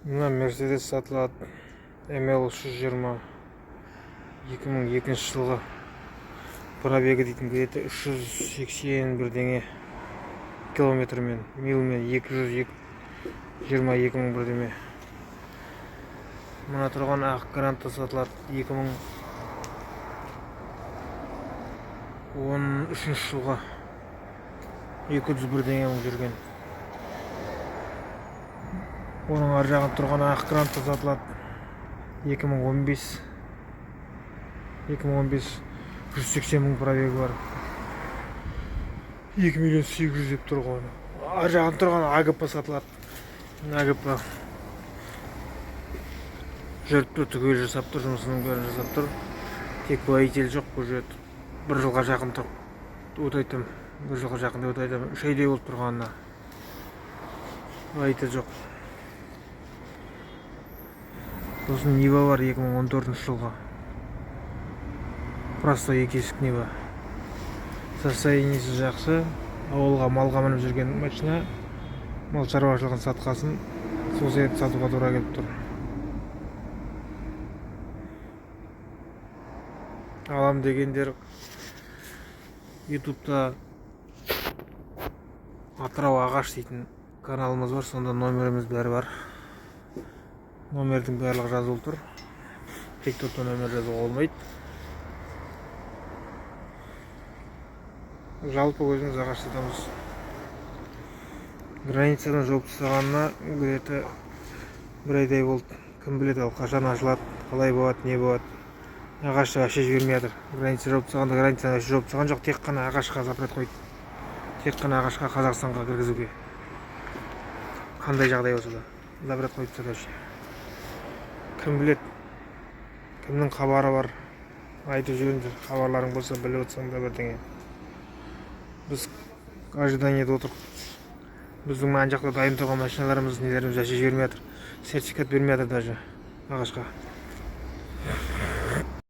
Мына Мерседес сатылады, ML 320, 2002 жылғы, пробегі дейтін где-то 380 бірдеңе километрмен, милмен 222 мың бірдеме. Мына тұрған ақ Гранта сатылады, 2013 жылғы, 200 бірдеңе мың жүрген. Оның ар жағында тұрған ақ Гранта сатылады, 2015, 2015, 180 мың пробегі бар, 2 миллион 800 деп тұр ғой. Ар жағында тұрған АГП сатылады. АГП жүріп тұр, түгел жасап тұр, жұмысының бәрін жасап тұр, тек водитель жоқ. Уже бір жылға жақын тұр, вот айтамын, бір жылға жақын деп айтамын, 3 айдай болып тұрғанына, водитель жоқ. Сосын Нива бар, 2014 жылғы, простой екі есік Нива, состояниесі жақсы, ауылға малға мініп жүрген машина. Мал шаруашылығын сатқасын, сол себепті сатуға тура келіп тұр. Алам дегендер, Ютубта Атырау ағаш дейтін каналымыз бар, сонда номеріміз бәрі бар, номердің барлығы жазулы тұр. Тик токта номер жазуға болмайды. Жалпы өзіміз ағаш сатамыз. Границадан жауып тастағанына где-то бір айдай болды. Кім біледі, ал қашан ашылады, қалай болады, не болады. Ағашты вообще жібермей жатыр. Граница жауып тастағанда, границаны вообще жауып тастаған жоқ, тек қана ағашқа запрет қойды, тек қана ағашқа Қазақстанға кіргізуге. Қандай жағдай болса да, запрет қойып тастады вообще. Кім біледі, кімнің хабары бар, айтып жіберіңдер, хабарларың болса, біліп отырсаң да бірдеңе. Біз ожиданиеде отырмыз. Біздің ана жақта дайын тұрған машиналарымыз, нелеріміз вообще жібермей жатыр, сертификат бермей жатыр даже ағашқа.